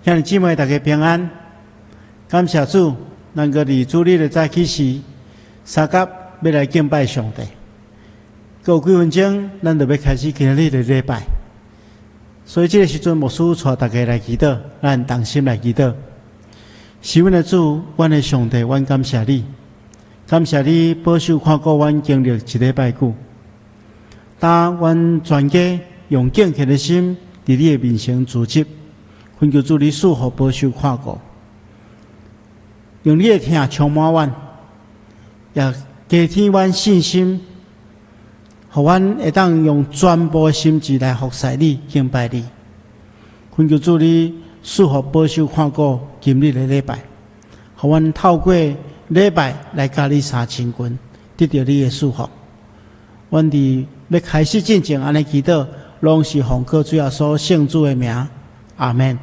兄弟姊妹，大家平安，感謝主，咱閣佇主日的早起時，相佮欲來敬拜上帝。閣有幾分鐘，咱就欲開始今仔日的禮拜。所以這个時陣，牧師帶大家來祈禱，咱同心來祈禱。是阮的主，阮的上帝，阮感謝你，感謝你保守看顧阮經歷一禮拜久。當阮全家用敬虔的心，佇你的面前聚集。懇求主你賜福保守看顧，用你的疼充滿阮，也加添阮信心，予阮會當用全部的心志來服侍你、敬拜你。懇求主你賜福保守看顧今日的禮拜，予阮透過禮拜來佮你相親近，得著你的祝福。阮佇欲開始進前按呢祈禱，攏是奉靠主耶穌聖子的名。阿們。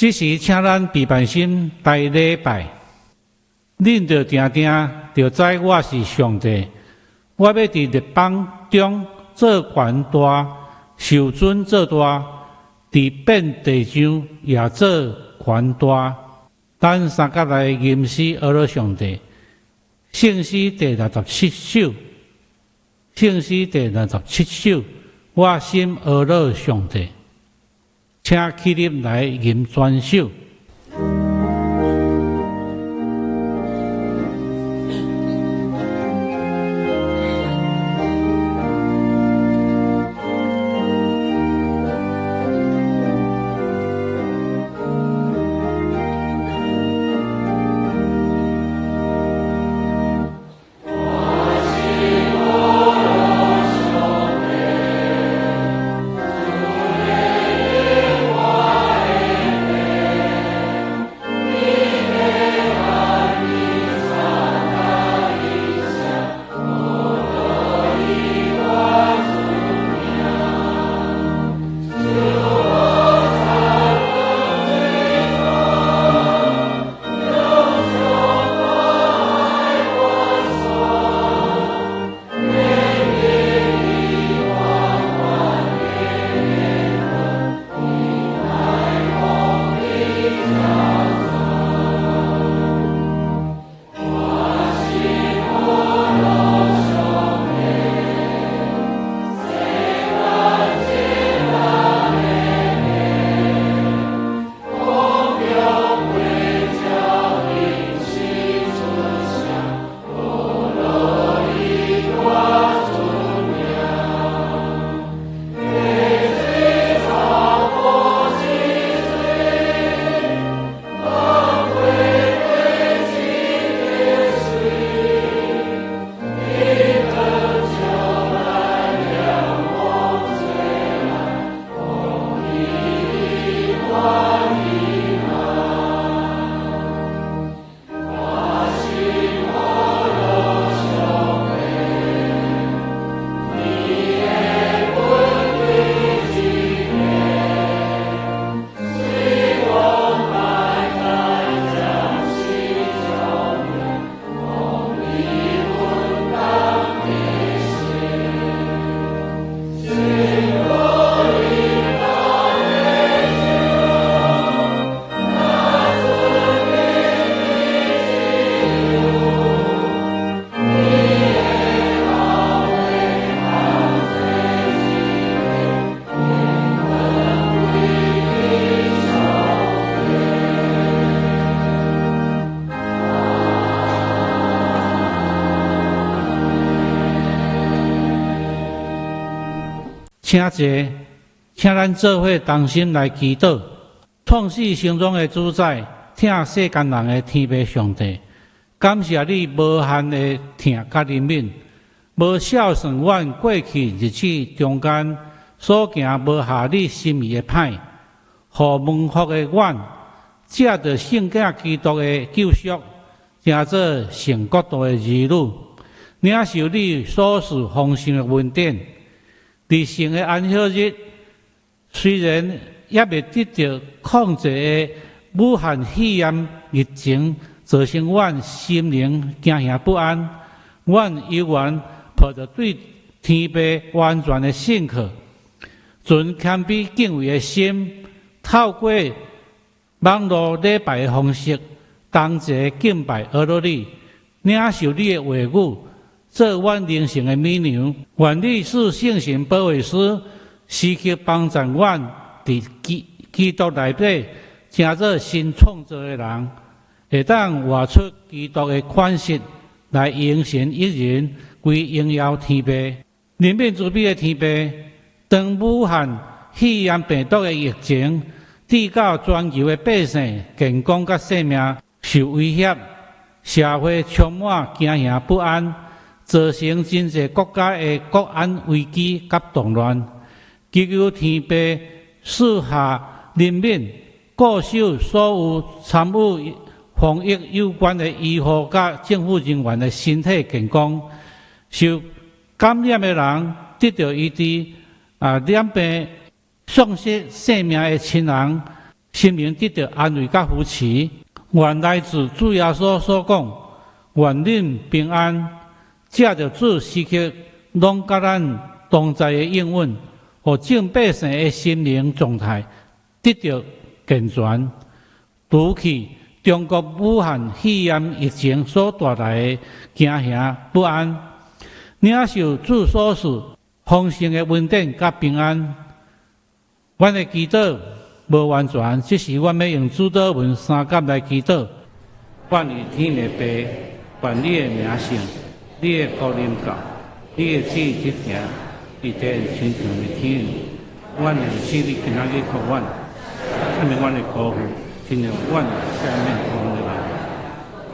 這時，請咱備辦心來禮拜。恁著聽聽，就知我是上帝。我欲佇列邦中做權大，受尊做大，佇遍地上也做權大。咱相佮來吟詩呵咾上帝。聖詩第六十七首，聖詩第六十七首，我心呵咾上帝。請起立來吟全首。我心呵咾上帝。請坐，請咱做伙同心來祈禱。創始成終的主宰，疼世間人的天父上帝，感謝你無限的疼佮憐憫，無數算阮過去日子中間所行無合你心意的歹，予蒙福的阮藉著聖子基督的救贖，成做神國度的兒女，領受你所賜豐盛的恩典。佇神的安息日，雖然猶未得著控制的武漢肺炎疫情，造成阮心靈驚嚇不安，阮猶原抱著對天父完全的信靠，存謙卑敬畏的心，透過網路禮拜的方式，同齊敬拜阿羅你，領受你的話語，做阮靈性的米糧。願你賜聖神保惠師，時刻幫助阮佇基督內底，成做新創造的人，會當活出基督的款式，來榮神益人，歸榮耀天父。憐憫慈悲的天父，當武漢肺炎病毒的疫情，致到全球的百姓健康佮性命受威脅，社會充滿驚嚇不安，造成真濟國家的國安危機佮動亂。祈求天父賜下憐憫，固守所有參與防疫有關的醫護佮政府人員的身體健康。受感染的人得著醫治，染病喪失性命的親人，心靈得著安慰佮扶持。願來自主耶穌所講，願恁平安，藉著主時刻攏佮咱同在的應允，予眾百姓的心靈狀態得著健全，除去中國武漢肺炎疫情所帶來的驚嚇不安，領受主所賜豐盛的恩典佮平安。阮的祈禱無完全，只是阮欲用主禱文三甲來祈禱。願於天的父，願你的名聖，你的國臨到，你的旨意執行，佇地親像佇天。阮的賜你今仔日予阮，赦免阮的過犯，親像阮赦免阮的人，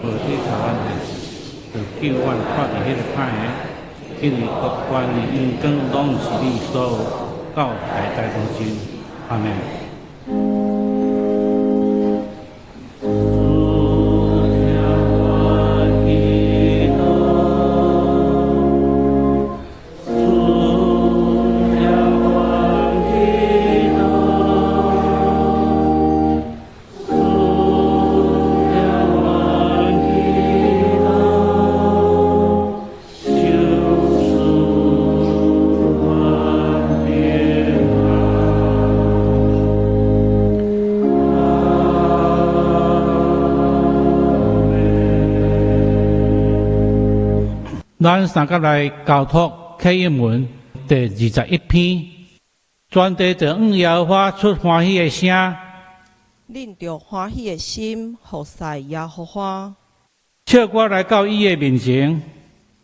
無去投阮的，著救阮脫離彼个歹的，因為國權榮光攏是你所有，到代代無盡。阿們。主聽阮祈禱，主聽阮祈禱，主聽阮祈禱，求賜阮平安。阿們。咱三甲來交託啟應文第21篇，全地著向耶和華出歡喜的聲，恁著歡喜的心服侍耶和華。唱歌來到伊的面前。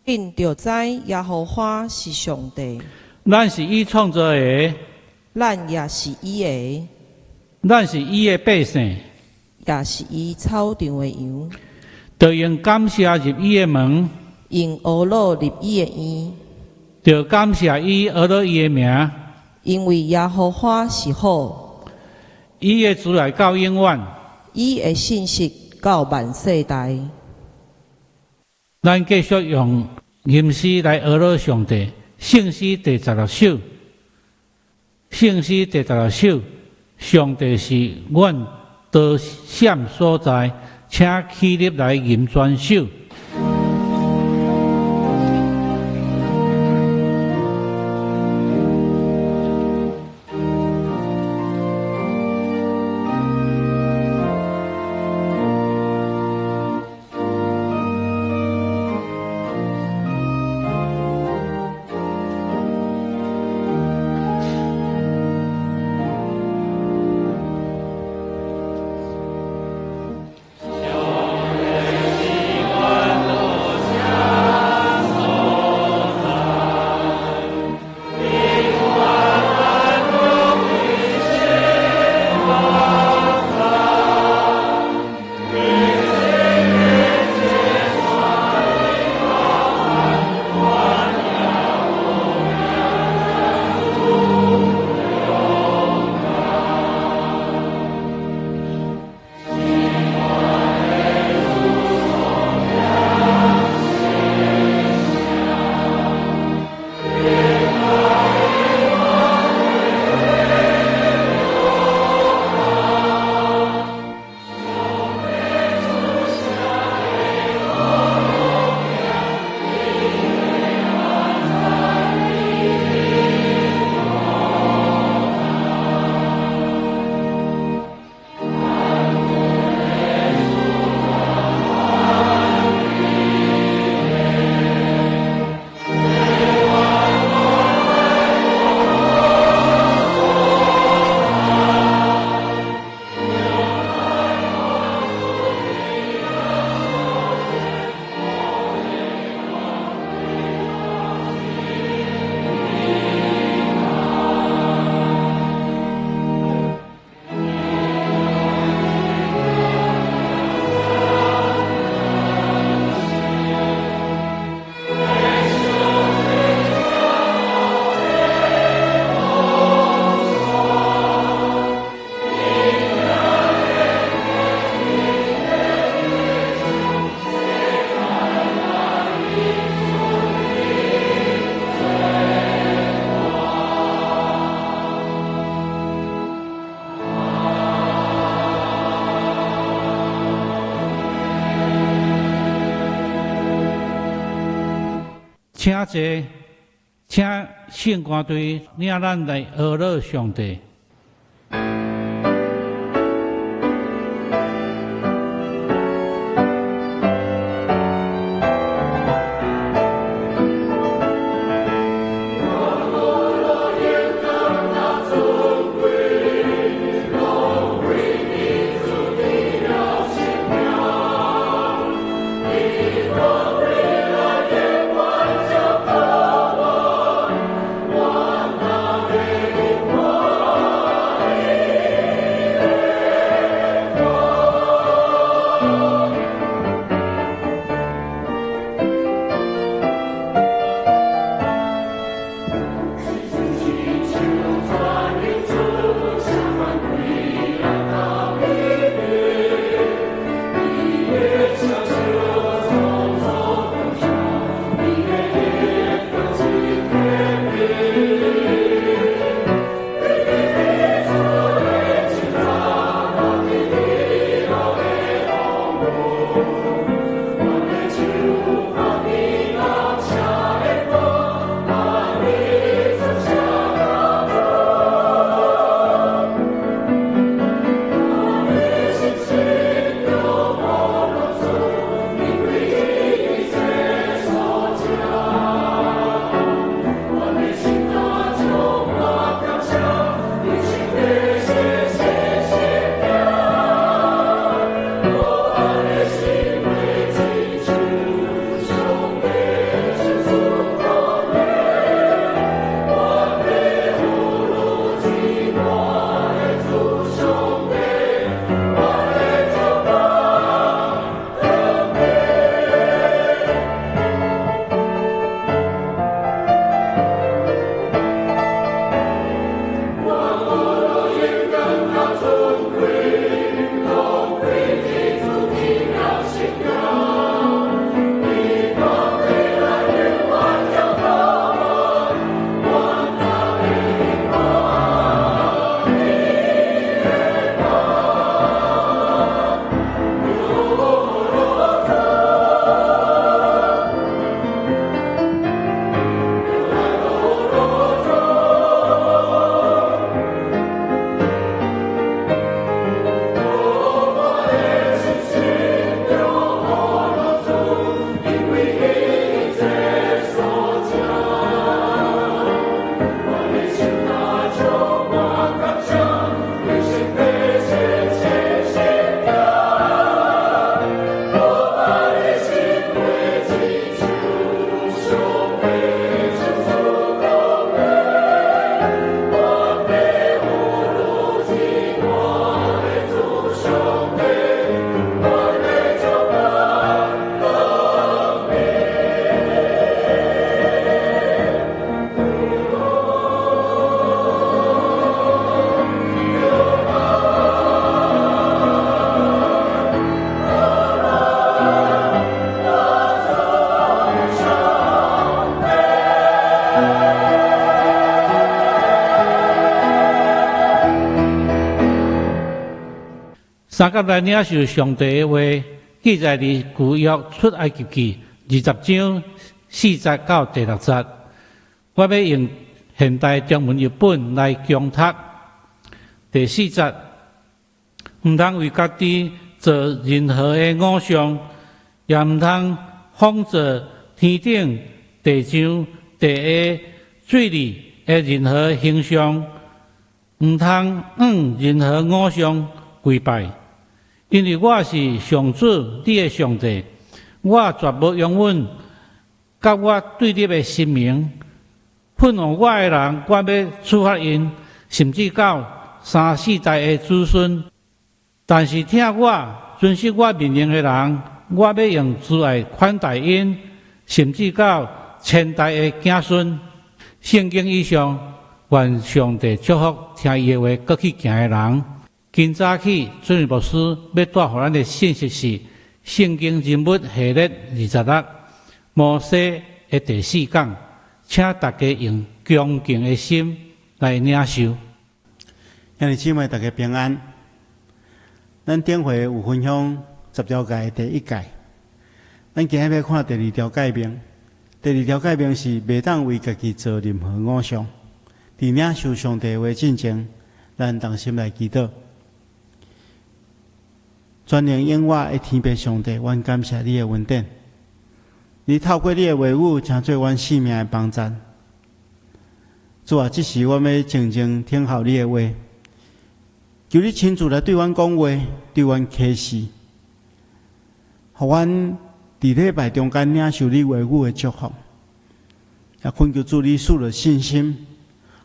恁著知耶和華是上帝。咱是伊創造的，咱也是伊的，咱是伊的百姓，也是伊草場的羊。著用感謝入伊的門，用呵咾入伊的院，著感謝伊呵咾伊的名，因為耶和華是好，伊的慈愛到永遠，伊的信實到萬世代。咱繼續用吟詩來呵咾上帝，聖詩第十六首，聖詩第十六首，上帝是阮逃閃所在，請起立來吟全首。請坐，請聖歌隊領咱來呵咾上帝。三甲來領受上帝的話，記載佇舊約出埃及記20章4節到第6節。我欲用現代中文譯本來恭讀。第四節，毋通為家己做任何的偶像，也毋通仿造天頂、地上、地下、水裡的任何形象，毋通向任何偶像跪拜，因為我是上主你的上帝，我絕無容忍佮我對立的神明。憤怒我的人，我欲處罰𪜶，甚至到三四代的子孫。但是疼我、遵守我命令的人，我欲用慈愛款待𪜶，甚至到千代的子孫。聖經以上，願上帝祝福聽伊的話，閣去行的人。今早起，尊榮牧師欲帶予咱的信息是《聖經人物系列26》摩西的第四講，請大家用恭敬的心來領受。兄弟姊妹，大家平安。咱頂回有分享十條誡第一誡，咱今日欲看第二條誡命，第二條誡命是袂當為家己做任何偶像。佇領受上帝話進前，咱同心來祈禱。全能永活的天父上帝，阮感謝你的恩典。你透過你的話語，成做阮性命的幫贊。主啊，這時我欲靜靜聽候你的話，求你親自來對阮講話，對阮啟示，予阮佇禮拜中間領受你話語的祝福。也懇求主你賜予信心，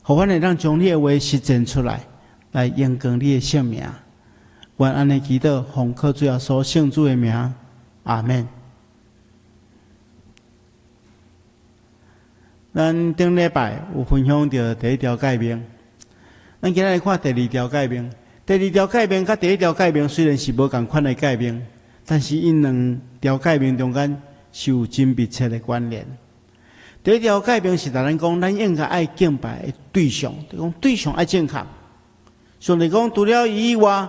予阮會當將你的話實踐出來，來榮光你的聖名。阮按呢祈禱，奉靠主耶穌聖子的名，阿們。咱頂禮拜有分享著第一條誡命，咱今仔日看第二條誡命。第二條誡命佮第一條誡命雖然是無仝款的誡命，但是𪜶兩條誡命中間是有真密切的關聯。第一條誡命是共咱講，咱應該愛敬拜的對象，就講對象愛正確。上帝講，除了伊以外，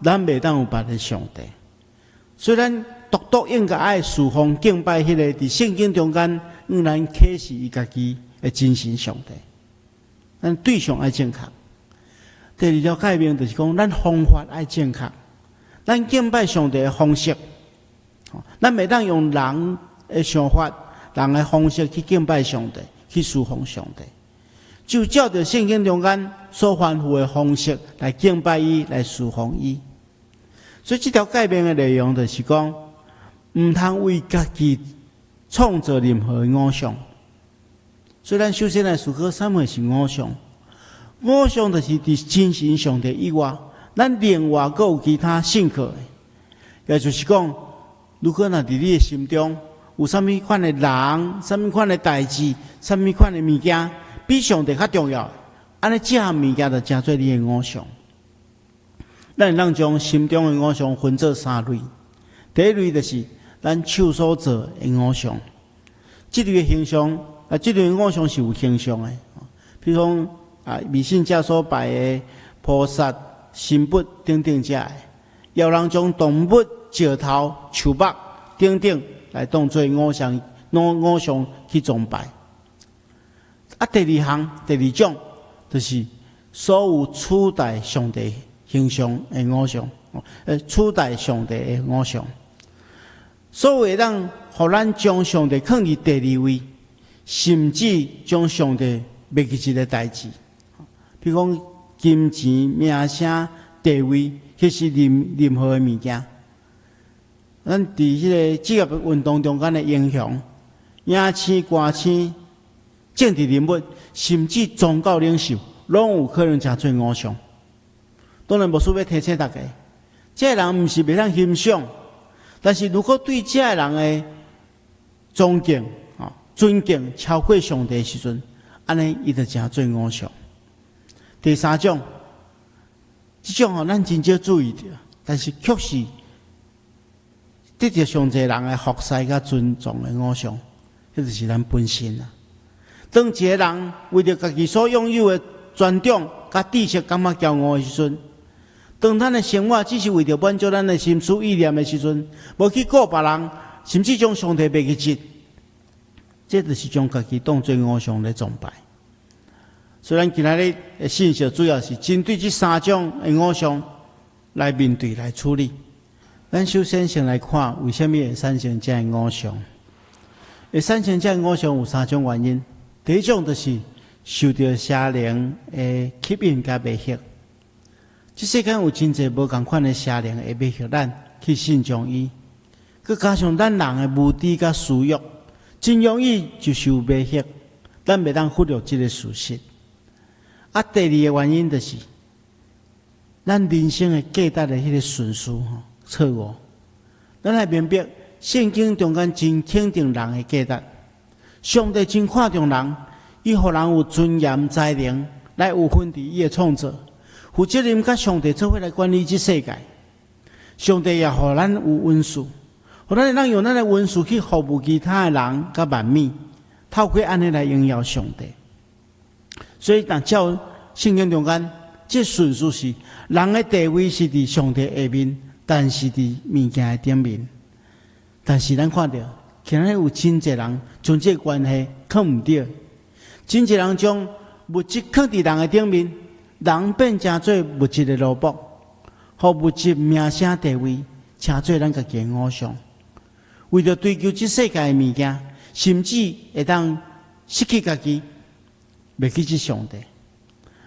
咱袂當有別的上帝。所以咱獨獨應該愛事奉敬拜彼個佇聖經中間，向咱啟示伊家己的真神上帝。咱對象愛正確。第二條誡命就是講，咱方法愛正確，咱敬拜上帝的方式，咱袂當用人的想法、人的方式去敬拜上帝，去事奉上帝。就照著聖經中間所吩咐的方式來敬拜伊，來事奉伊。所以這條誡命的內容就是講，毋通為家己創造任何的偶像。所以咱首先來思考，啥物是偶像？偶像就是佇真神上帝以外，咱另外閣有其他信靠的。也就是講，如果若佇你的心中有啥物款的人、啥物款的代誌、啥物款的物件，比上帝較重要，按呢這項物件就成做你的偶像。咱會當將心中的偶像分做三類。第一類就是咱手所做的偶像，這類的形象啊，這類的偶像是有形象的，比如講啊，迷信者所拜的菩薩、神佛等等這的，也有人將動物、石頭、樹木等等來當做偶像、偶像去崇拜。啊，第二項、第二種，就是所有取代上帝形象的偶像，取代上帝的偶像，所有會當予咱將上帝囥佇第二位，甚至將上帝袂記一个代誌，比如講金錢、名聲、地位，彼是任何的物件。咱佇彼个職業運動中間的英雄、影星、歌星、政治人物，甚至宗教領袖，攏有可能成做偶像。當然，牧師欲提醒大家，這个人毋是袂當欣賞，但是如果對這個人的尊敬、尊敬超過上帝的時陣，按呢伊就成做偶像。第三種，這種吼咱真少注意著，但是卻是得著上濟人的服侍佮尊重的偶像，彼就是咱本身啊。當一个人為著家己所擁有的權杖佮知識感覺驕傲的時陣，當咱的生活只是為著滿足咱的心思意念的時陣，無去顧別人，甚至將上帝袂記得，這就是將家己當做偶像咧崇拜。所以咱今仔日的信息主要是針對這三種的偶像來面對、來處理。咱首先先來看，為啥物會產生這个偶像？會產生這个偶像有三種原因。第一種就是受著邪靈的吸引佮迷惑。這世間有真濟無仝款的邪靈會迷惑咱去信從伊，閣加上咱人的無知佮私欲，真容易就受迷惑。咱袂當忽略這个事實。啊，第二个原因就是，咱人生的價值的彼个順序吼錯誤。咱愛明白，聖經中間真肯定人的價值，上帝真看重人，伊予人有尊嚴、才能來有份佇伊的創造，負責任佮上帝做伙來管理這世界。上帝也予咱有恩賜，予咱會當用咱的恩賜去服務其他的人佮萬物，透過按呢來榮耀上帝。所以，若照聖經中間，這順序是人的地位是佇上帝下面，但是佇物件的頂面。但是咱看著，今仔日有真濟人將這個關係囥毋對，真濟人將物質囥佇人的頂面，人變成做物質的奴僕，予物質名聲地位，成做咱家己的偶像。為著追求這世界的物件，甚至會當失去家己，袂記這上帝。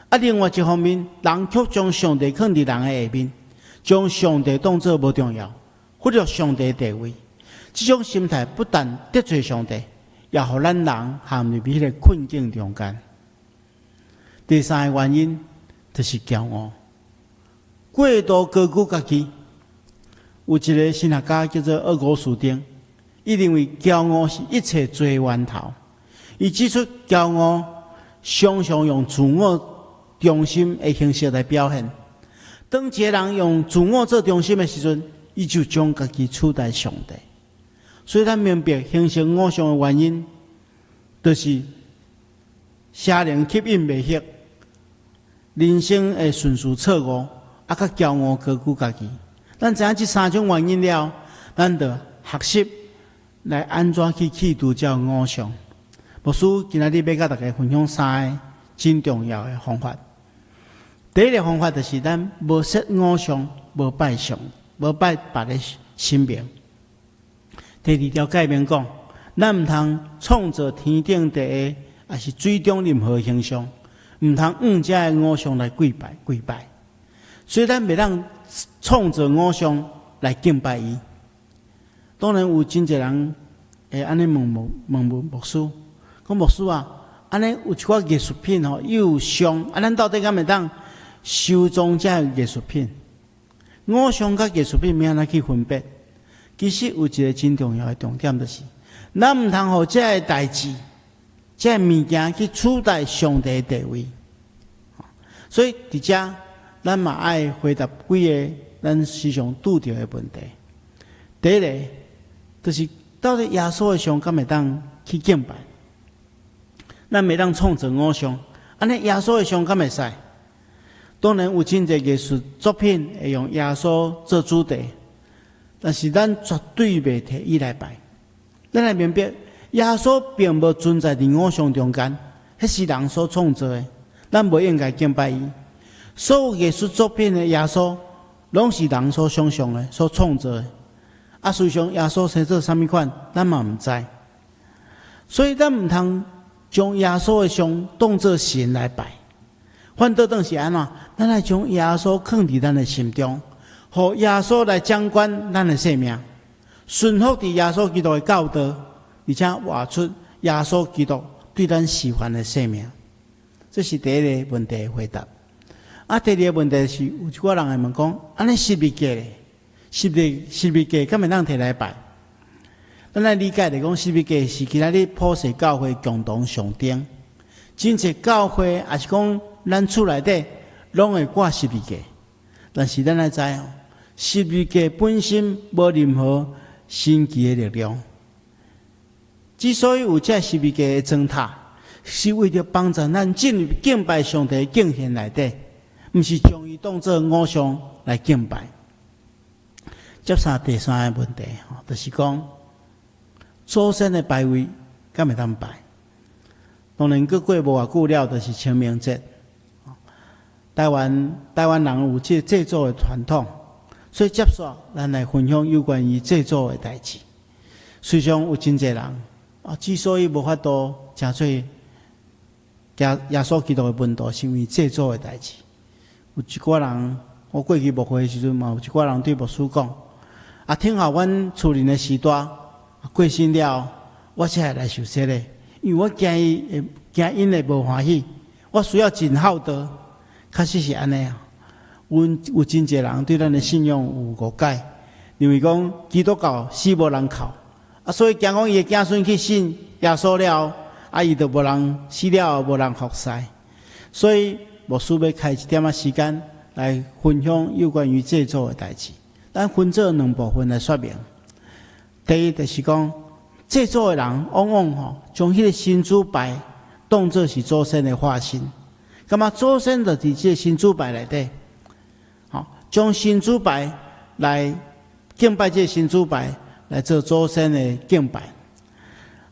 啊，另外一方面，人卻將上帝囥佇人的下面，將上帝當做無重要，忽略上帝的地位。這種心態不但得罪上帝，也予咱人陷入彼個困境中間。第三个原因就是驕傲，過度高舉家己。有一個神學家叫做奧古斯丁，伊認為驕傲是一切罪源頭。伊指出驕傲常常用自我中心的形式來表現。當一個人用自我做中心的時陣，伊就將家己取代上帝。所以咱明白形成偶像的原因，就是邪靈吸引迷惑，人生的順序錯誤，啊，佮驕傲高舉家己。咱知影這三種原因了，咱就學習來按怎去去除這偶像。牧師今仔日欲佮大家分享三个真重要的方法。第一个方法就是咱無設偶像，無拜像，無拜別个神明。第二條誡命講，咱毋通創造天頂地下，抑是水中任何形象，毋通向這个偶像來跪拜跪拜。所以咱袂當創造偶像來敬拜伊。當然有真濟人會按呢問牧問牧牧師，講牧師啊，按呢有一寡藝術品吼，有像，啊，咱到底敢會當收藏這藝術品？偶像佮藝術品欲按怎去分別？其實有一個真重要的重點，就是咱毋通予這个代誌、這个物件去取代上帝的地位。所以佇遮，咱嘛愛回答幾个咱時常拄著的問題。第一个，就是到底耶穌的像敢會當去敬拜？咱袂當創造偶像，按呢耶穌的像敢會使？當然有真濟藝術作品會用耶穌做主題，但是咱絕對袂提伊來拜。咱來明白，耶穌並無存在佇偶像中間，彼是人所創造的，咱無應該敬拜伊。所有藝術作品的耶穌，攏是人所想象的、所創造的。啊，事實上耶穌生做啥物款，咱嘛毋知。所以咱毋通將耶穌的像當做神來拜。反倒轉是按怎？咱愛將耶穌囥佇咱的心中，予耶穌來掌管咱的生命，順服佇耶穌基督的教導，而且活出耶穌基督對咱示範的生命。這是第一个問題的回答。啊，第二个問題是，有一寡人會問講：按呢十字架咧，十字架敢會當提來拜？咱來理解來講，十字架是今仔日普世教會共同象徵。真濟教會，抑是講咱厝內底，攏會掛十字架。但是咱愛知哦，十字架本身無任何神奇的力量。之所以有這十字架的燈塔，是為著幫助咱進入敬拜上帝的敬獻內底，毋是將伊當做偶像來敬拜。接續第三个問題，吼，就是講祖先的牌位敢會當拜？當然，閣過無偌久了，就是清明節。台灣人有這個祭祖的傳統，所以接續咱來分享有關於祭祖的代誌。事實上有真濟人啊，之所以無法度成做耶穌基督的門徒，是因為祭祖的代誌。有一寡人，我過去牧會的時陣嘛，有一寡人對牧師講：啊，聽候阮厝裡的序大過身了，我才會來受洗禮，因為我驚伊會驚𪜶會無歡喜，我需要盡孝道。確實是按呢啊！阮有真濟人對咱的信仰有誤解，認為講基督教死無人哭，啊，所以驚講伊的子孫去信耶穌了，啊，伊就無人死了後無人服侍。所以牧師欲開一點仔時間來分享有關於祭祖的代誌。咱分做兩部分來說明。第一就是講，祭祖的人往往吼將彼个神主牌當做是祖先的化身。感覺祖先就佇這个神主牌內底，吼，將神主牌來敬拜這个神主牌來做祖先的敬拜。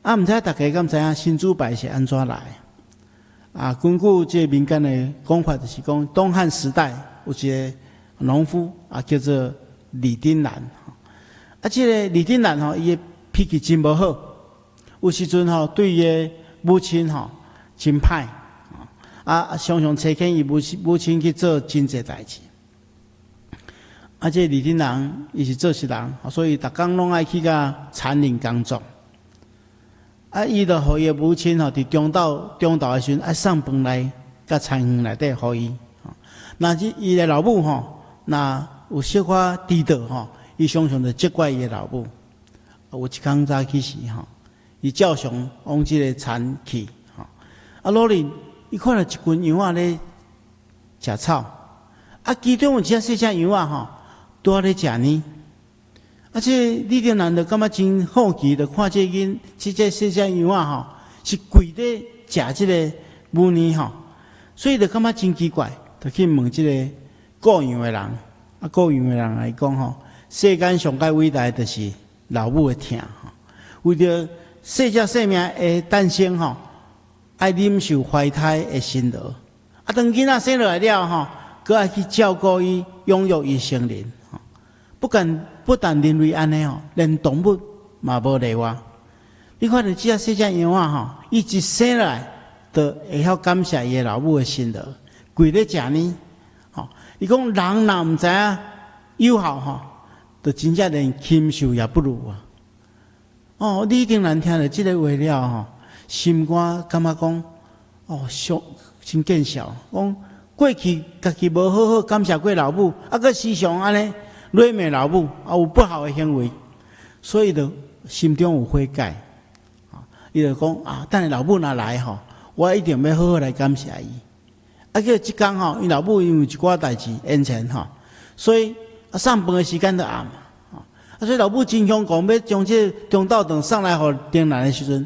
啊，毋知大家敢知影神主牌是按怎來？啊，根據這個民間的講法，就是講東漢時代有一個農夫啊，叫做李丁蘭。啊，這個李丁蘭吼，伊的脾氣真無好，有時陣吼對伊的母親吼真歹，啊，常常差遣伊母親去做真濟代誌。啊，這個李丁蘭伊是做穡人，所以逐工攏愛去共田裡工作。啊，伊就予伊的母親吼，佇中晝的時陣愛送飯來，共田園內底予伊。若是伊的老母吼，若有小可遲到吼，伊常常就責怪伊的老母。有一工早起時吼，伊照常往這个田去吼。啊，路裡伊看著一群羊仔咧食草，啊，其中有一隻細隻羊仔吼，拄仔咧食奶。啊，這李丁蘭就感覺真好奇，就看這囡，這隻細隻羊仔吼，是跪咧食這个母奶吼，所以就感覺真奇怪，就去問這个顧羊的人。啊，顧羊的人來講吼，世間上蓋偉大的就是老母的疼吼，為著細隻生命的誕生吼，愛忍受懷胎的辛勞。啊，當囡仔生落來了吼，閣愛去照顧伊，養育伊成人。不但人類按呢吼，連動物嘛無例外。你看著這隻細隻羊仔吼，伊一生來就會曉感謝伊的老母的辛勞，跪咧食奶。吼，伊講人若毋知影有孝吼，就真正連禽獸也不如啊！哦，李丁蘭聽著這个話了吼，心肝感覺講，哦，上真見笑，講過去家己無好好感謝過老母，啊，閣時常按呢辱罵老母，啊，有不好的行為，所以就心中有悔改。伊就講啊，等下老母若來吼，我一定欲好好來感謝伊。啊，結果這工吼，𪜶老母因為一寡代誌延遲吼，所以啊送飯的時間就暗啊。所以老母真兇狂，欲將這個中晝頓送來予丁蘭的時陣，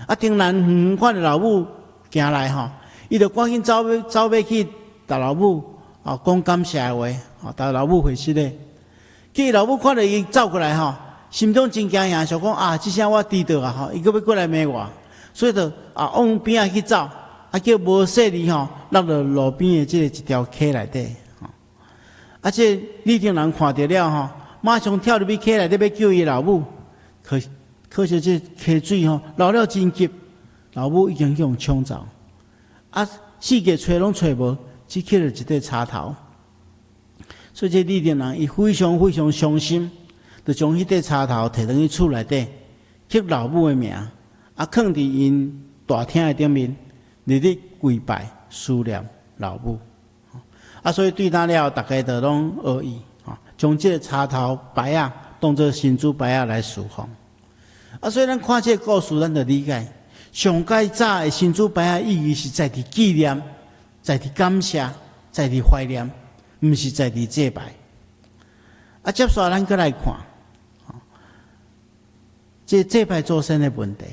啊，丁蘭遠遠看著老母行來吼，伊就趕緊走欲去，共老母啊講感謝的話，吼，共老母回失禮。結果老母看著伊走過來吼，心中真驚訝，想講啊，這聲我遲到啊，吼，伊閣欲過來罵我，所以就啊往邊仔去走，啊叫無細膩吼，落佇路邊的這个一條溪內底，吼。啊，這李丁蘭看著了吼，馬上跳入去溪內底欲救伊老母，可惜這溪水吼流了真急，老母已經去予沖走，啊，四界揣攏揣無，只撿著一塊柴頭。所以這李丁蘭伊非常非常傷心，就將彼塊柴頭提轉去厝內底，刻老母的名，啊，囥佇𪜶大廳的頂面，日日跪拜思念老母。啊，所以對那了後，逐家就攏學伊，將這個柴頭牌仔當做神主牌仔來侍奉。啊，所以咱看這個故事，咱就理解，上蓋早的神主牌仔意義是在佇紀念，在佇感謝，在佇懷念，毋是在佇祭拜。啊，接紲咱閣來看，這祭拜祖先的問題。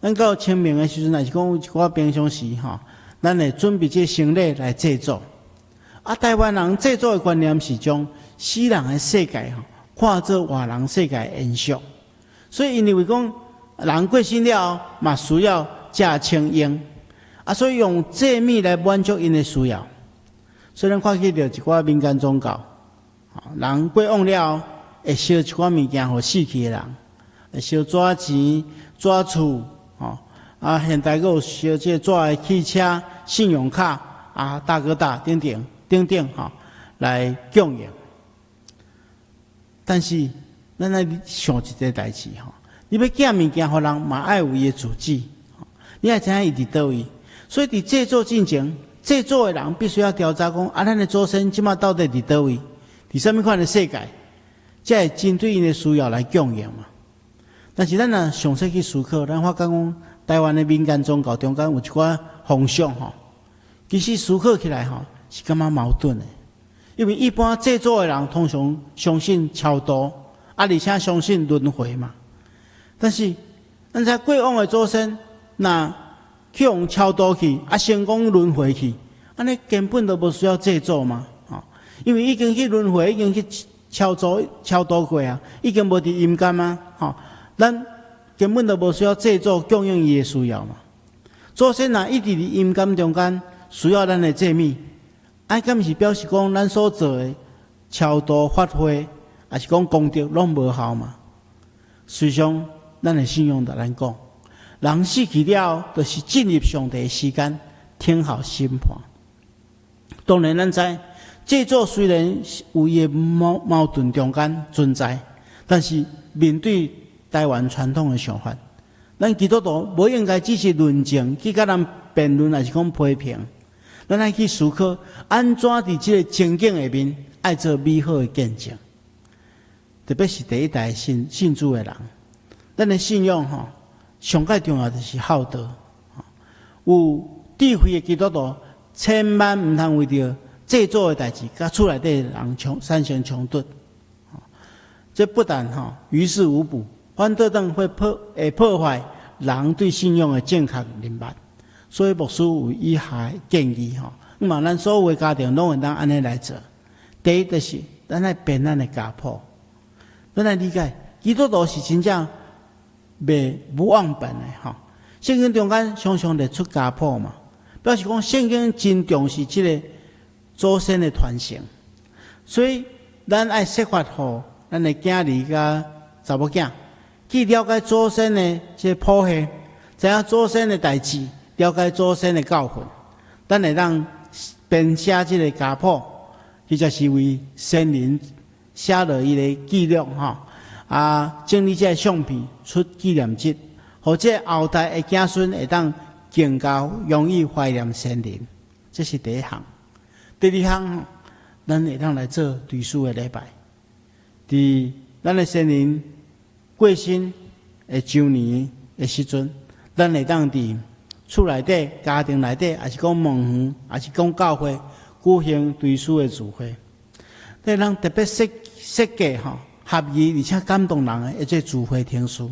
咱到清明的時陣，若是講有一寡平常時吼，咱會準備這牲禮來祭祖。啊，台灣人祭祖的觀念是將死人的世界吼，看做活人世界的延續。所以𪜶認為講，人過身了後嘛需要食穿用，啊，所以用祭物來滿足𪜶的需要。所以咱看起著一寡民間宗教，人過往了後會燒一寡物件予死去的人，會燒紙錢、紙厝，吼，啊，現代閣有燒這個紙的汽車、信用卡、啊，大哥大等等等等，吼，來供養。但是，咱愛想一個代誌吼，你欲寄物件予人，嘛愛有伊的住址，你愛知影伊佇佗位。所以佇祭祖進前，祭祖的人必須要調查講，啊，咱的祖先這馬到底佇佗位，佇啥物款的世界，才會針對𪜶的需要來供應嘛。但是咱若詳細去思考，咱發覺講，台灣的民間宗教中間有一寡風俗吼，其實思考起來吼是感覺矛盾的，因為一般祭祖的人通常相信超度，啊，而且相信輪迴嘛。但是，咱知過往的祖先，若去予超度去，啊，成功輪迴去，按呢根本就無需要祭祖嘛，吼，因為已經去輪迴，已經去超度過啊，已經無佇陰間啊，吼，咱根本就無需要祭祖供應伊的需要嘛。祖先若一直佇陰間中間需要咱的祭物，按敢是表示講咱所做的超度法會，抑是講功德攏無效嘛？實際上，咱的信仰共咱講，人死去了後，就是進入上帝的時間，聽候審判。當然，咱知祭祖雖然有伊的矛盾中間存在，但是面對台灣傳統的想法，咱基督徒無應該只是論證去佮人辯論，抑是講批評。咱愛去思考，按怎佇這个情景下面，愛做美好的見證。特別是第一代信主的人，咱的信仰吼，上蓋重要就是孝道。有智慧的基督徒，千萬毋通為著祭祖的代誌，佮厝內底人產生衝突。這不但吼於事無補，反倒轉會破壞人對信仰的正確認識。所以牧師有以下建議吼，嘛咱所有的家庭攏會當按呢來做。第一就是咱愛編咱的家譜，咱愛理解基督徒是真正袂無忘本的吼。聖經中間常常列出家譜嘛，表示講聖經真重視這个祖先的傳承。所以咱愛設法予咱的囝兒佮查某囝去了解祖先的這個譜系，知影祖先的代誌，了解祖先的教訓，咱會當編寫這个家譜，或者是為先人寫落伊的記錄吼，啊，整理這个相片出紀念冊，予這个後代的子孫會當更加容易懷念先人。這是第一項。第二項，咱會當來做追思的禮拜。佇咱的先人過身的周年的時陣，咱會當佇厝內底、家庭內底，抑是講墓園，抑是講教會舉行追思的聚會。咱通特別設計吼，合宜而且感動人的一個聚會程序，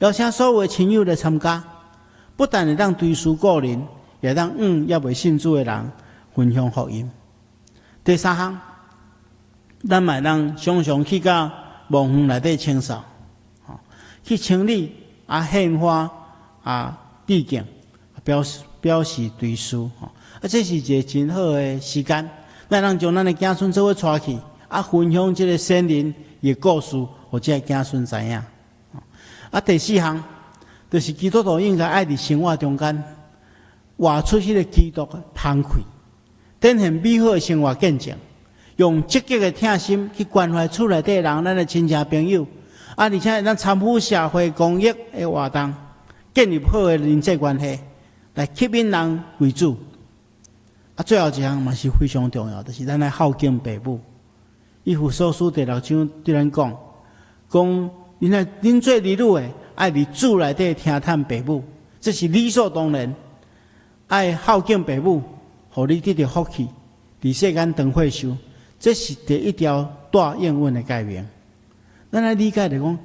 邀請所有的親友來參加。不但會當追思故人，也當與猶未信主的人分享福音。第三項，咱嘛會當常常去到墓園內底清掃，去清理啊，獻花啊，致敬，表示追思。啊，這是一个真好的時間，咱通將咱的子孫做伙帶去，啊，分享這个先人的故事，予這个子孫知影。啊，第四項，就是基督徒應該愛佇生活中間活出彼个基督的芳氣，展現美好的生活見證，用積極的疼心去關懷厝內底人，咱的親戚朋友，啊，而且會當參與社會公益的活動，建立好的人際關係，來吸引人歸主。啊，最後一項嘛是非常重要，就是咱愛孝敬爸母。以弗所書第六章對咱講，講恁做兒女的，愛佇主內底聽趁爸母，這是理所當然。愛孝敬爸母，予你得著福氣，佇世間長歲壽，這是第一條帶應允的誡命。咱愛理解著講，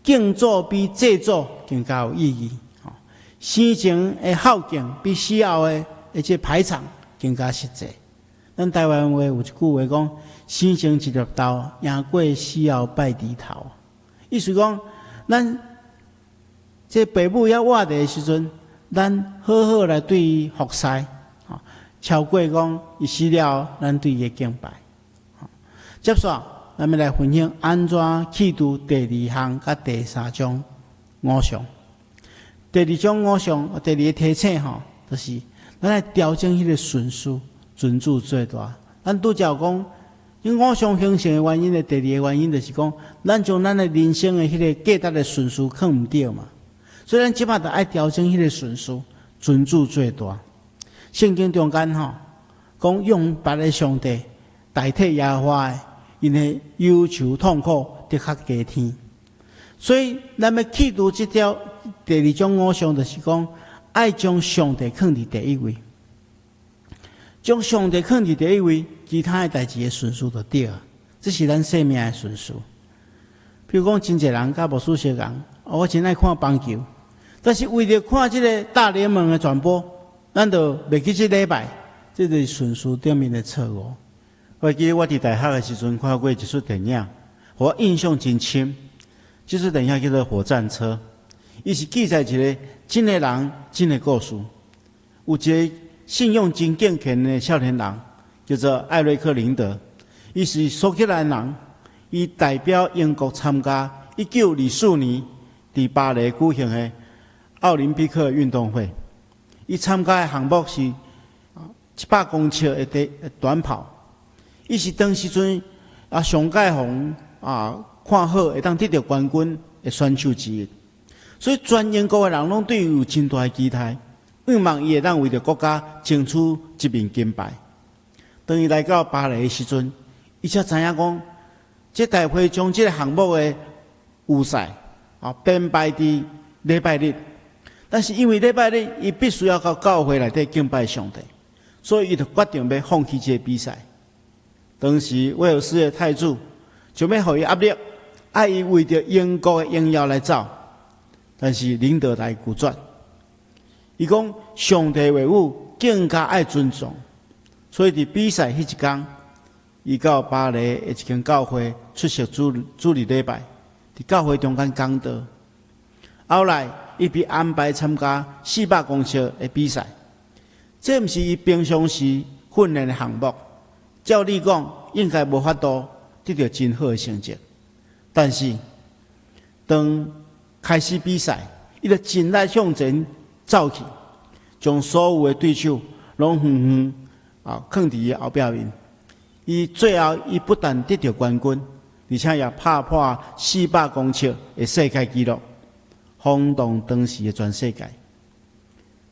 敬祖比祭祖更加有意義。生前的孝敬比死後的這排場更加實際。咱台灣話有一句話講：生前一粒豆，贏過死後拜豬頭。意思講，咱這爸母猶活著的時陣，咱好好來對伊服侍，超過講伊死了，咱對伊的敬拜。接續，咱欲來分享按怎去除第二項佮第三種偶像。第二種偶像，第二个提醒吼，就是咱愛調整彼个順序，尊主最大。咱拄才有講，𪜶偶像形成的原因的第二个原因，就是講，咱將咱的人生的彼个價值的順序囥毋對嘛。所以咱這擺就愛調整彼个順序，尊主最大。聖經中間吼，講用別的上帝代替耶和華的，𪜶的憂愁痛苦的確加添。所以咱欲去除這條第二種偶像，就是講愛將上帝囥佇第一位，將上帝囥佇第一位，其他的代誌的順序就對。這是咱生命的順序。比如講，真濟人佮牧師相共，我真愛看棒球，但是為著看這个大聯盟的轉播，咱就袂記這禮拜，這就是順序頂面的錯誤。我記得我佇大學的時陣看過一齣電影，予我印象真深。這齣電影叫做《火戰車》。伊是記載一个真的人，真的故事。有一个信仰真敬虔的少年人，叫做艾瑞克·林德，伊是蘇格蘭人，伊代表英國參加1924年佇巴黎舉行的奧林匹克運動會。伊參加的項目是100公尺的短跑。伊是當時陣上蓋予人看好會當得著冠軍的選手之一，所以全英國的人攏對伊有真大的期待，盼望伊會當為著國家爭取一面金牌。當伊來到巴黎的時陣，伊才知影講，這大會將這个項目的預賽編排佇禮拜日，但是因為禮拜日伊必須要到教會內底敬拜上帝，所以伊就決定欲放棄這个比賽。當時威爾斯的太子就欲予伊壓力，愛伊為著英國的榮耀來走，但是林德來拒絕。伊講上帝話語更加愛尊重，所以佇比賽彼一工，伊到巴黎的一間教會出席主日禮拜，佇教會中間講道。後來，伊被安排參加400公尺的比賽，這毋是伊平常時訓練的項目。照理講，應該無法度得著真好的成績。但是，當開始比賽，伊就盡力向前走去，將所有的對手攏遠遠囥佇伊後壁面。伊最後，伊不但得著冠軍，而且也拍破四百公尺的世界紀錄，轟動當時的全世界。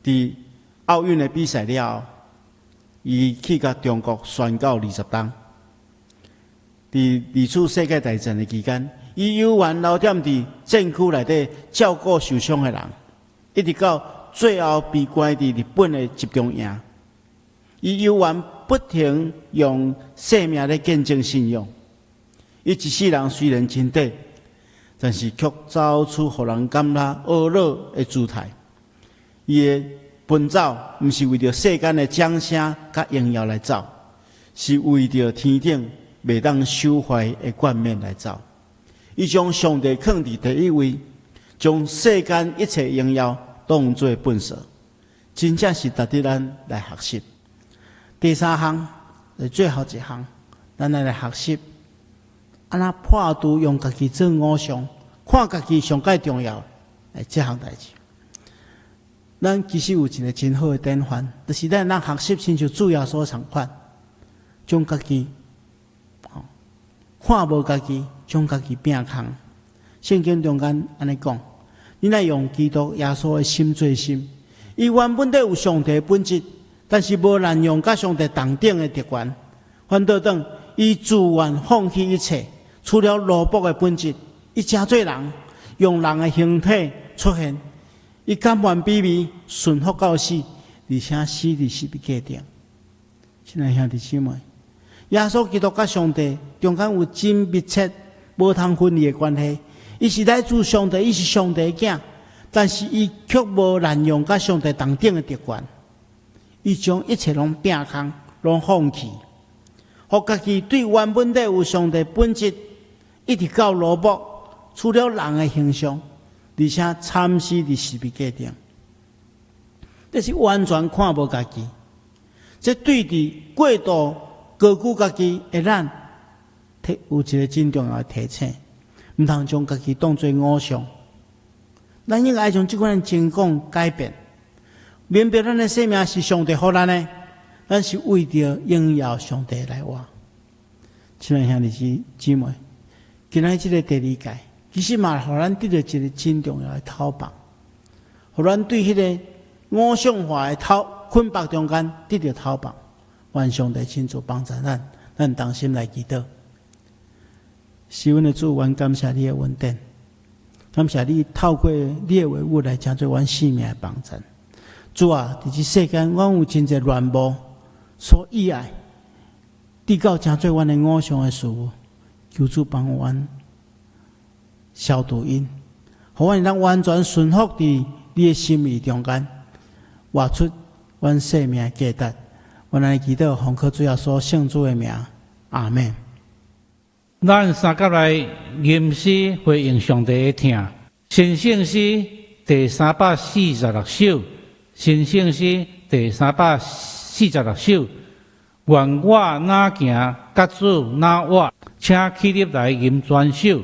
佇奧運的比賽了後，伊去共中國宣告20冬。佇二次世界大戰的期間，伊猶原留踮佇戰區內底照顧受傷的人，一直到最後被關佇日本的集中營。伊猶原不停用生命來見證信仰。伊一世人雖然真短，但是卻走出予人感覺懊惱的姿態。伊的奔走，毋是為著世間的掌聲佮榮耀來走，是為著天頂袂當朽壞的冠冕來走。伊將上帝囥佇第一位，將世間一切榮耀當做糞掃，真正是值得咱來學習。第三項，是最後一項，咱來學習，按怎破除用家己做偶像，看家己上蓋重要的這項代誌。咱其實有一个真好的典範，就是咱通學習親像主耶穌仝款，將家己看無家己，將家己摒空。聖經中間按呢講，恁愛用基督耶穌的心做心，伊原本底有上帝的本質，但是無濫用佮上帝同等的特權，反倒轉伊自願放棄一切，取了奴僕的本質，伊成做人，用人的形體出現。伊甘願卑微，順服到死，而且死佇十字架頂。親愛兄弟姊妹，耶穌基督佮上帝中間有真密切、無通分離的關係。伊是來自上帝，伊是上帝的囝，但是伊卻無濫用佮上帝同等的特權。伊將一切攏摒空，攏放棄，予家己對原本底有上帝本質，一直到奴僕，取了人的形象，而且慘死佇十字架頂，這是完全看無家己。這對佇過度高舉家己的咱，有一个真重要的提醒，毋通將家己當做偶像。咱應該將這款情況改變，明白咱的生命是上帝予咱的，咱是為著榮耀上帝來活。親愛兄弟姊妹，今仔這个第二誡，其實嘛，予咱得著一个真重要的透放，予咱對彼个偶像化的頭捆綁中間得著透放。願上帝親自幫助咱，咱同心來祈禱。是阮的主，阮感謝你的恩典，感謝你透過你的話語來成做阮生命的幫助。主啊，佇這世間，阮有真濟亂無所喜愛，直到成做阮的偶像的事物，求主幫阮消除𪜶，予阮會當完全順服佇你的心意中間，活出阮生命的價值。阮來祈禱，奉靠主耶穌聖子的名，阿門。咱三甲來吟詩回應上帝的疼。神聖詩第346首，新圣诗第346首。愿我若行，佮主若活，請起立來吟全首。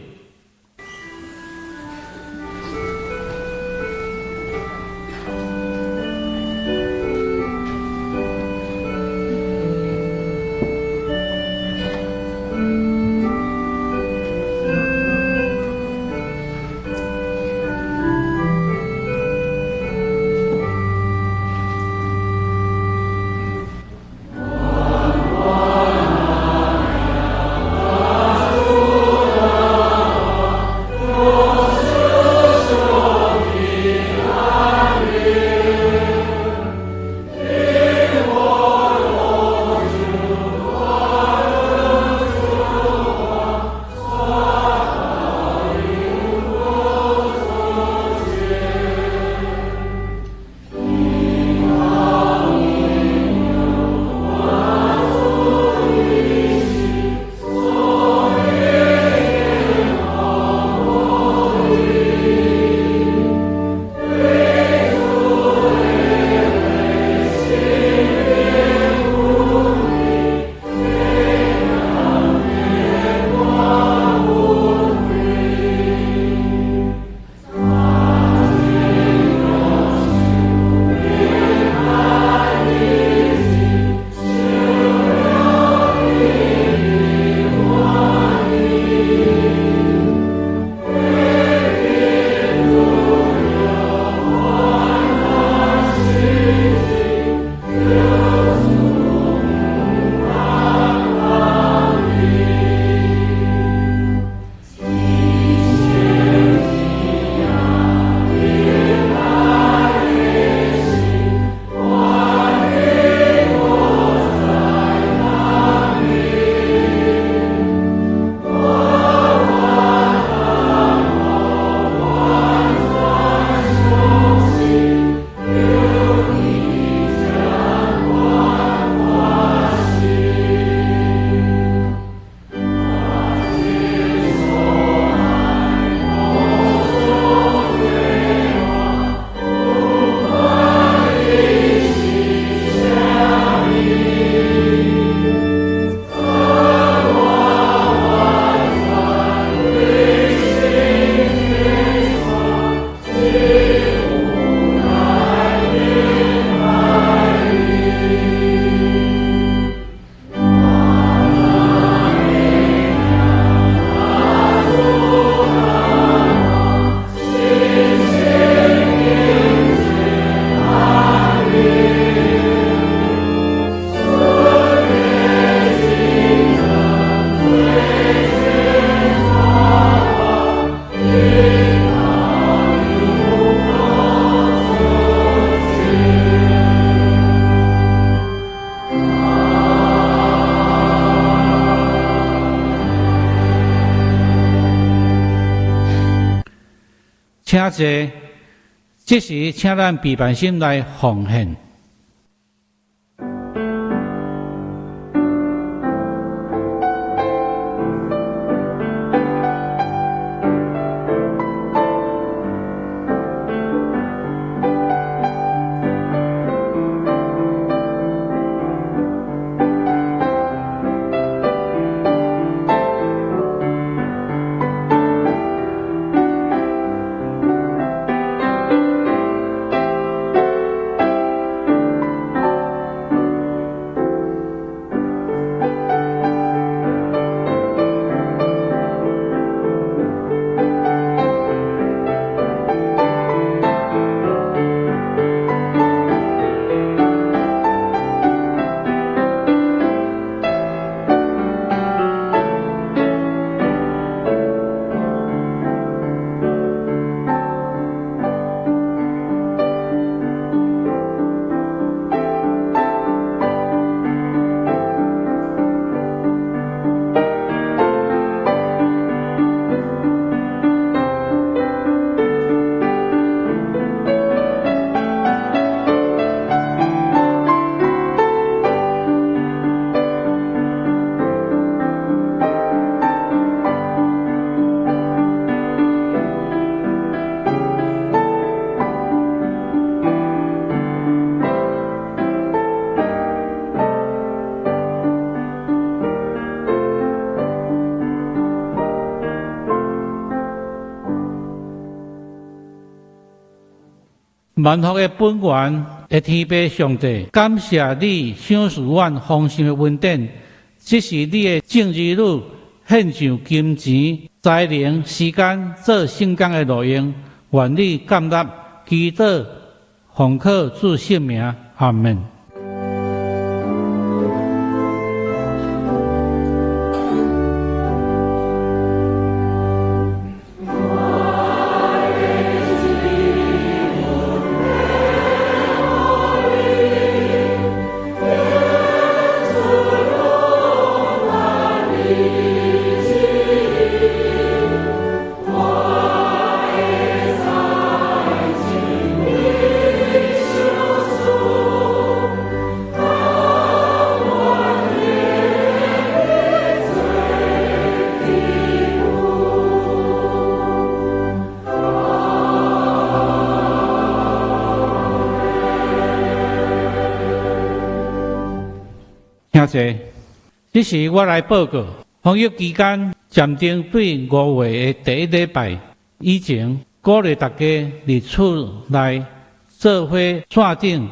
請坐，這時請咱備辦心來奉獻。萬福的本源的天父上帝，感謝你賞賜阮豐盛的恩典，這是你的眾兒女獻上金錢、才能、時間做聖工的路用，願你感納，祈禱奉靠主聖名，阿門。兄弟，這時我來報告，防疫期間暫停對5月的第一禮拜以前，鼓勵大家佇厝內做伙線頂，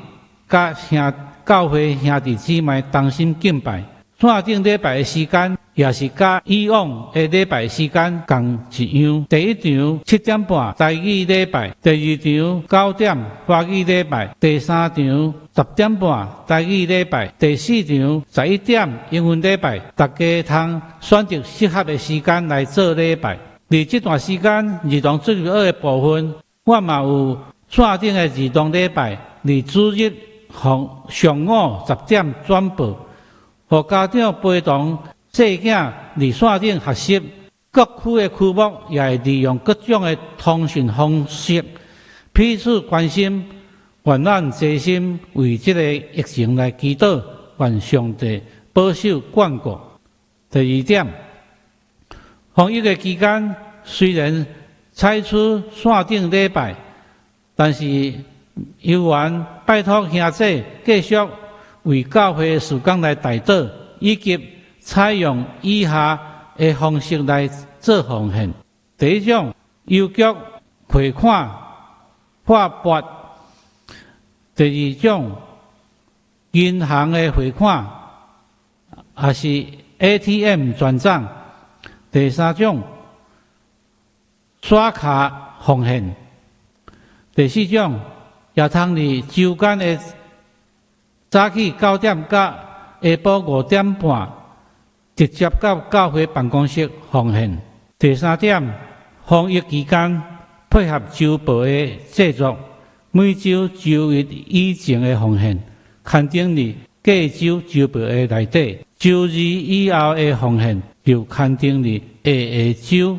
佮兄教會兄弟姊妹同心敬拜。線頂禮拜的時間，也是佮以往的禮拜時間仝一樣。第一場7點半台語禮拜，第二場9點華語禮拜，第三場10點半台語禮拜，第四場11點英文禮拜。大家通選擇適合的時間來做禮拜。佇這段時間，兒童主日學的部分，我嘛有線頂的兒童禮拜，佇主日上午10點轉播，予家長陪同細囝佇線頂學習。各區的區牧也會利用各種的通訊方式，彼此關心，願咱齊心為這个疫情來祈禱，願上帝保守眷顧。第二點，防疫的期間雖然採取線頂禮拜，但是猶原拜託兄弟繼續為教會的事工來代禱，以及採用以下的方式來做奉獻。第一種，郵局匯款劃撥；第二種，銀行的匯款，也是 ATM 轉帳；第三種，刷卡奉獻；第四種，也通佇週間的早起9點到下晡5點半，直接到教會辦公室奉獻。第三點，防疫期間配合週報的製作，每週週一以前的奉獻，刊登佇隔週週報的內底；週二以後的奉獻，就刊登佇下下週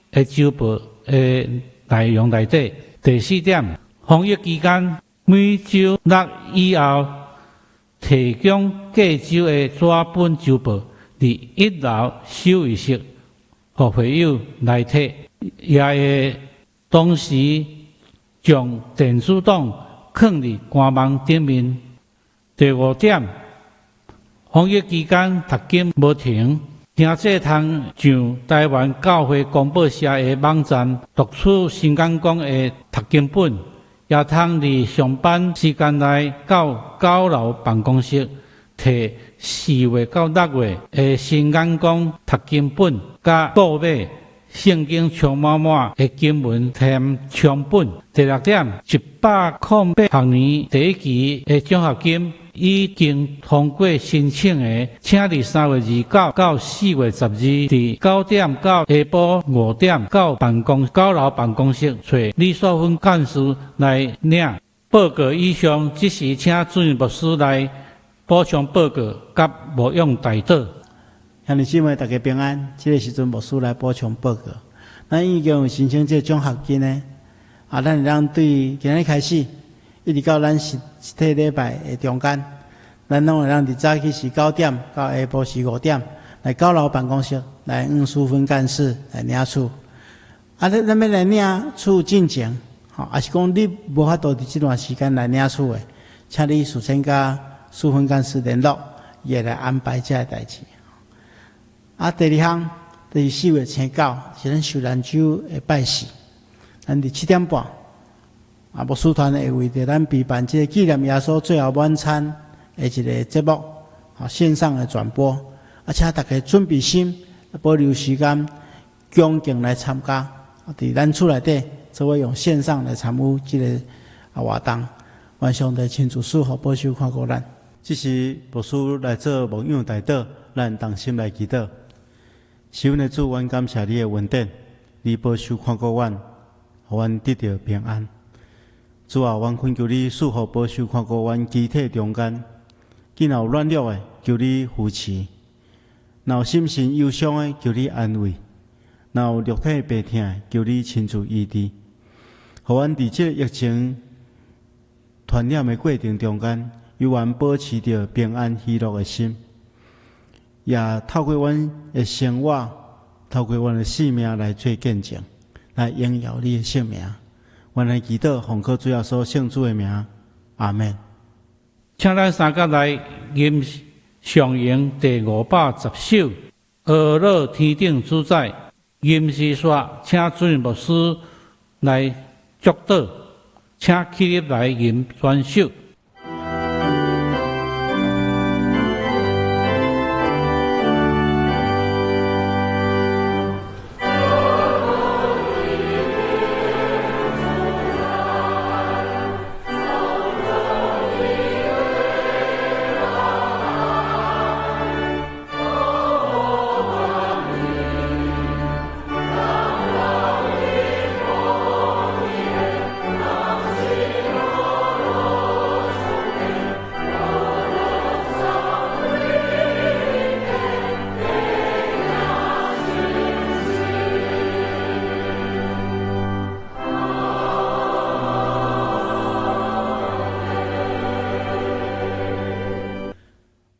的週報的內容內底。第四點，防疫期間每週六以後提供隔週的紙本週報，佇一樓守衛室，予會友來提，也會同時將電子檔囥佇官網頂面。第五點，防疫期間讀經無停，聽者通上台灣教會公報社的網站讀取新眼光的讀經本，也通佇上班時間內到9樓辦公室提4月到6月的新眼光讀經本，佮購買聖經充滿滿的經文添充本。第六點，108學年第一期的獎學金已經通過申請的，請佇3月29到4月12，佇9點到下晡5點到9樓辦公室揣李素芬幹事來領報告。以上，這時請主任牧師來補充報告，佮牧養代禱。兄弟姊妹，大家平安。這个時陣牧師來補充報告。咱已經有申請這個獎學金呢，啊，咱會當對今日開始，一直到咱實體禮拜的中間，咱攏會當佇早起是9點到下晡是5點，來9樓辦公室來黃淑芬幹事來領取。啊，咱欲來領取進前，吼，抑是講你無法度佇這段時間來領取的，請你事先佮淑芬幹事聯絡，伊會來安排這个代誌。啊，第二項就是4月初9，是咱受難週的拜四，咱佇7點半，牧師團會為著咱備辦這个紀念耶穌最後晚餐的一个節目，線上的轉播，請大家準備心，保留時間，恭敬來參加。佇咱厝內底，做伙用線上來參與這个活動。願上帝親自賜福保守看顧咱。這時牧師來做牧養代禱，咱同心來祈禱。是阮的主，阮感謝你的恩典，你保守看顧阮，予阮得著平安。主啊，阮懇求你賜福保守看顧阮肢體中間，囝若有軟弱的，求你扶持；若有心神憂傷的，求你安慰；若有肉體病痛的，求你親自醫治。予阮佇這個疫情傳染的過程中間，猶原保持著平安喜樂的心，也透過阮的生活，透過阮的生命來做見證，來榮耀你的聖名。阮來祈禱，奉靠主耶穌聖子的名，阿們。請咱三甲來吟上詠第510首《呵咾天頂主宰》。吟詩煞，請主任牧師來祝禱，請起立來吟全首。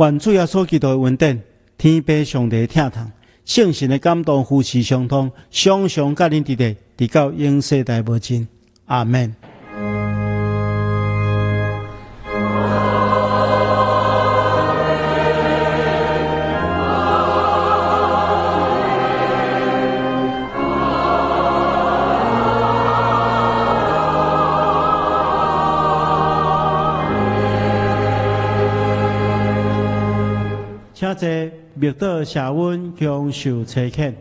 願主耶穌基督的恩典、天父上帝的疼痛、聖神的感動、扶持相通，常常佮恁佇咧，直到永世代無盡。阿們。請坐，默禱謝恩，享受差遣。